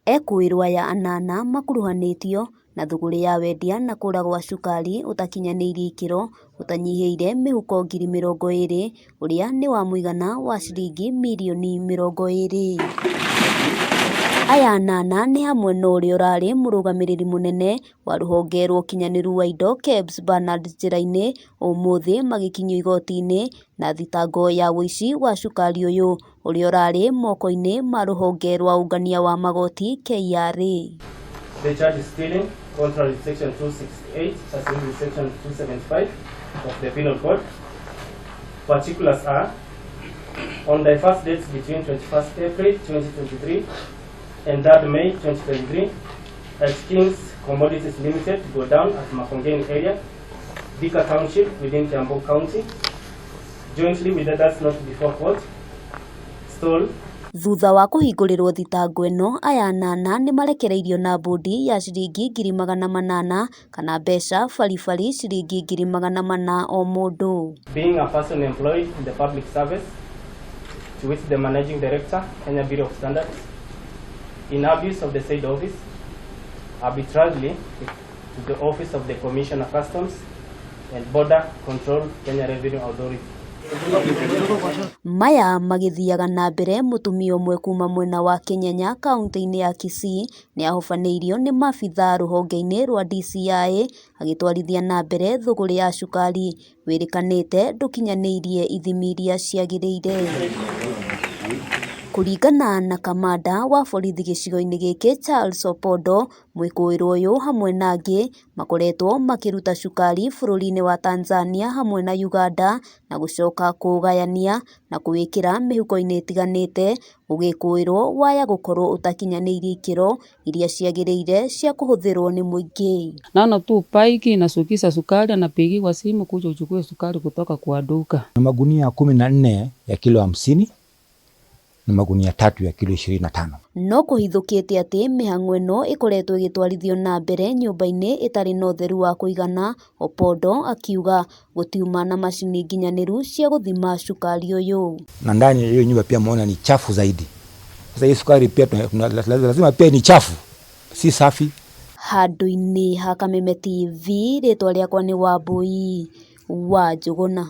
Ekũĩrwo aya anana makuruhanĩtio na thũgũrĩ ya wendia na kũra gwa cukari ũtakinyanĩirie ikĩro ũtanyihĩire mĩhuko 20,000 ũrĩa nĩ wa mũigana wa ciringi mirioni 20. Aya anana nĩ hamwe na ũrĩa ũrarĩ mũrũgamĩrĩri mũnene wa rũhonge rwa ũkinyanĩru wa indo KEBS Bernard Njĩra-inĩ ũmũthĩ magĩkinyio igoti-inĩ na thitango ya ũici wa cukari ũyũ ũrĩa ũrarĩ moko-inĩ ma rũhonge rwa ũngania wa magoti KRA. The charge is stealing, contrary to section 268, as well as section 275 of the Penal Code. Particulars are, on the first dates between 21st April 2023 and 3rd May 2023, at King's Commodities Limited, go down at Makongeni area, Thika Township within Kiambu County, jointly with others not before court, stole Thutha wa kũhingũrĩrwo thitango ĩno, aya anana nĩmarekereirio na mbũndi ya ciringi 800,000 kana mbeca baribari ciringi 400,000 o mũndũ. Being a person employed in the public service, to which the Managing Director, Kenya Bureau of Standards, in abuse of the said office, arbitrarily to the office of the Commissioner Customs and Border Control, Kenya Revenue Authority. Maya magĩthiaga na mbere mũtumia ũmwe kuma mwena wa Kĩnyenya kaũntĩ-inĩ ya Kisii nĩ ahobanĩirio nĩ maabithaa rũhonge-inĩ rwa DCI agĩtwarithia na mbere thũgũrĩ ya cukari wĩrĩkanĩte ndũkinyanĩirie ithimi iria ciagĩrĩire. Kũringana na kamanda wa borithi gĩcigo-inĩ gĩkĩ Charles Opondo, mwĩkũĩrwo ũyũ hamwe na angĩ makoretwo makĩruta cukari bũrũri-inĩ wa Tanzania hamwe na Uganda na gũcoka kũũgayania na kũwĩkĩra mĩhuko-inĩ ĩtiganĩte ũgĩkũĩrwo waya gũkorwo ũtakinyanĩirie ikĩro iria ciagĩrĩire cia kũhũthĩrwo nĩ mũingĩ. Naona tu paiki inashukisha sukari, anapigiwa simu kuja uchukue sukari kutoka kwa duka. Na magunia 14 ya kilo 50 na magunia 3 ya kilo 25. No kũhithũkĩte atĩ mĩhang'o ĩno ĩkoretwo ĩgĩtwarithio na mbere nyũmba-inĩ ĩtarĩ na ũtheru wa kũigana, Opondo akiuga gũtiuma na macini nginyanĩru cia gũthima cukari ũyũ. Na ndani ya hiyo nyumba pia muona ni chafu zaidi. Sasa hii sukari pia lazima pia ni chafu, si safi. Handũ-inĩ ha Kameme TV, rĩtwa rĩakwa nĩ Wambui wa Njũgũna.